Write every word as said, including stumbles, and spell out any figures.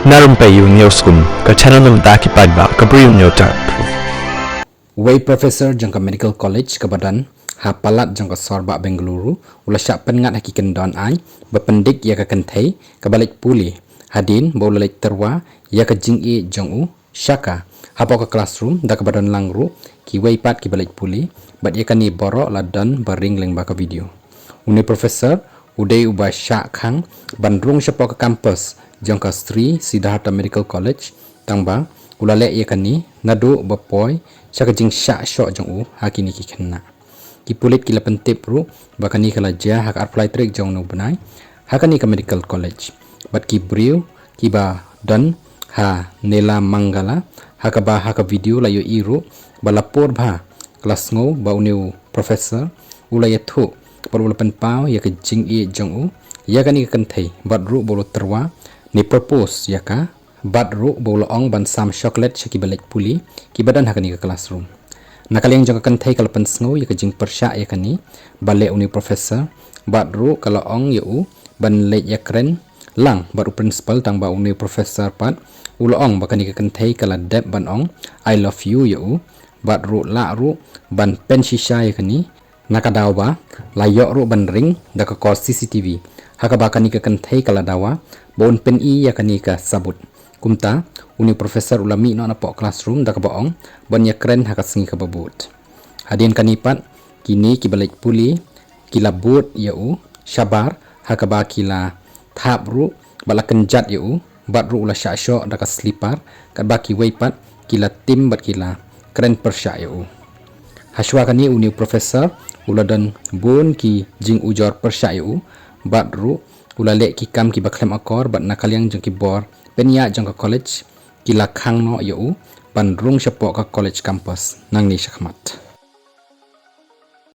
Na Rympei U News Kum, ka channel na bynta ki paidbah ka Bri U News Tap. Wei professor jong ka Medical College kaba don ha palat jong ka sor bah Bengaluru u la shah pynngat ha ki kyndon aiñ ba pyndik ïa ka kynthei kaba leit pule hadien ba u la leit tyrwa ïa ka jingïeit jong u sha ka hapoh ka classroom, da kaba don lang ruh kiwei pat kiba leit pule, bad ïa kane baroh la don ba ring lyngba ka video. Une u professor u dei uba shah khang ban rung shapoh ka campus jong ka Sri Siddhartha Medical College, tangba u la leh ïa kane naduh ba poi sha ka jingshah shoh jong u ha kine ki khynnah. Ki pulit ki la pyntip ruh ba kane ka la jia ha ka arphew lai tarik jong une u bnai ha kane ka Medical College, bad ki briew kiba don ha Nelamangala, ha kaba ha ka video la ïohi ruh ba la pur bha ka la sngew ba une u professor u la ïathuh bad u la pynpaw ïa ka jingïeit jong u ïa kane ka kynthei, bad ruh ba u la tyrwa ne propose ïa ka, bad ruh ba u la ong ban sam chocolate sha kiba leit pule kiba don ha kane ka classroom. Na ka liang jong ka kynthei ka la pynsngew ïa ka jingpyrshah ïa kane ba leh une u professor, bad ruh ka la ong ïa u ban leit ïakren lang bad u principal, tangba une u professor pat u la ong ba kane ka kynthei ka la dep ban ong I love you ïa u, bad ruh lah ruh ban pynshisha ïa kane, na ka daw ba la ïoh ruh ban ring da ka kor C C T V, ha kaba kane ka kynthei ka la dawa ba un pyni ïa kane ka sabut. Kumta une u professor u la mih noh napoh classroom da kaba ong ban ïakren ha ka sngi kaba bud. Hadien kane pat kine kiba leit pule ki la bud ïa u shabar, ha kaba ki la thap ruh bad la kynjat ïa u, bad ruh u la shah shoh da ka slipar, katba kiwei pat ki la tim bad ki la kren pyrshah ïa u. Hashwa kane une u professor u la don bun ki jingujor pyrshah ïa u, bad ruh u la leh ki kam kiba khlem akor, bad na ka liang jong ki bor pynïaid jong ka college ki la khang noh ïa u ban rung shapoh ka college campus nangne shakhmat.